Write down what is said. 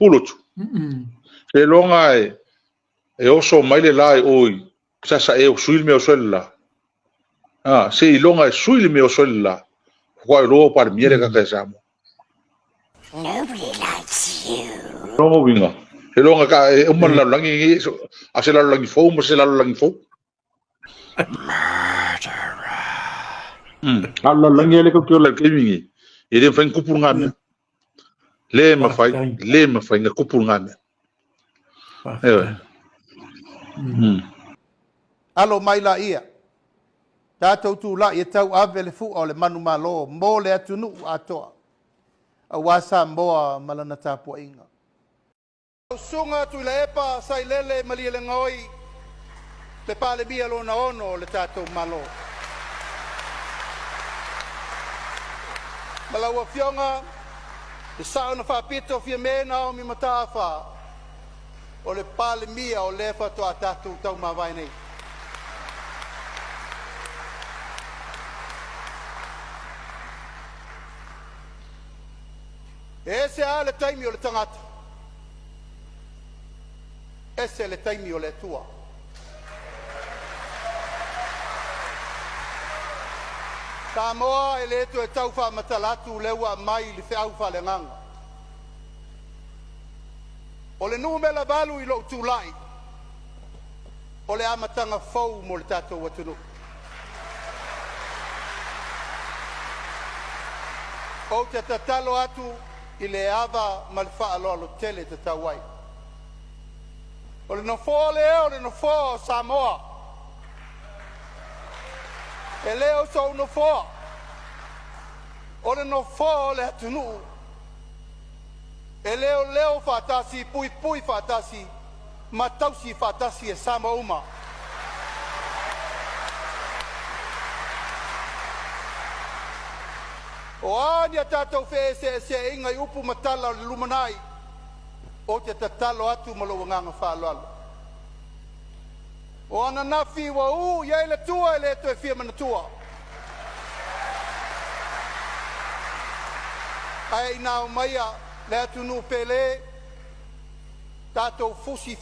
Pulotu. Seiloga e oso mai le la i o i Sasae ua sui le mea e oso ai le la. Seiloga e sui le mea e oso ai le la, faatoa iloa ua Palemia le tagata ia Samoa. Nobody likes you. Lona uiga, seiloga e uma le lalolagi lenei, a se lalolagi fou ma se lalolagi fou. Murderer. A o le lalolagi lea tatou te ola ai i le taimi lenei, e le mafai ona tupu lena mea. Le mafai, le mafai ona tupu lena mea. Ioe. Alo mai laia, tatou tulai e tauave le fua o le manumalo mo le atunuu atoa, aua Samoa ma lana tapuaiga. Lau Susuga Tuilaepa Sailele Malielegaoi, le Palemia Lona Ono o le tatou Malo. Ma lau Afioga i le Sao na Faapito Fiame Naomi Mataafa, o le Palemia o lea faatoa tatou taumavae nei. E ese lava le taimi o le tagata, ese le taimi o le Atua. Samoa e le toe tau faamatala atu lea ua aumai le feau faaleagaga. O le numera 8 i lou tulai, o le amataga fou mo le tatou atunuu. Ou te tatalo atu i le ava ma le faaaloalo tele e tatau ai. O le nofoa lea o le nofoa o Samoa. E le o sou nofoa, o le nofoa o le atunuu e leoleo faatasi, puipui faatasi ma tausi faatasi e Samoa uma. O a ni a tatou feeseeseaiga i upu ma tala o le lumanai, ou te tatalo atu ma lou agaga faaaloalo, o ananafi ua uu i ai le tua e le toe fia manatua. Ae ina ao maia le atunuu pele, tatou fusi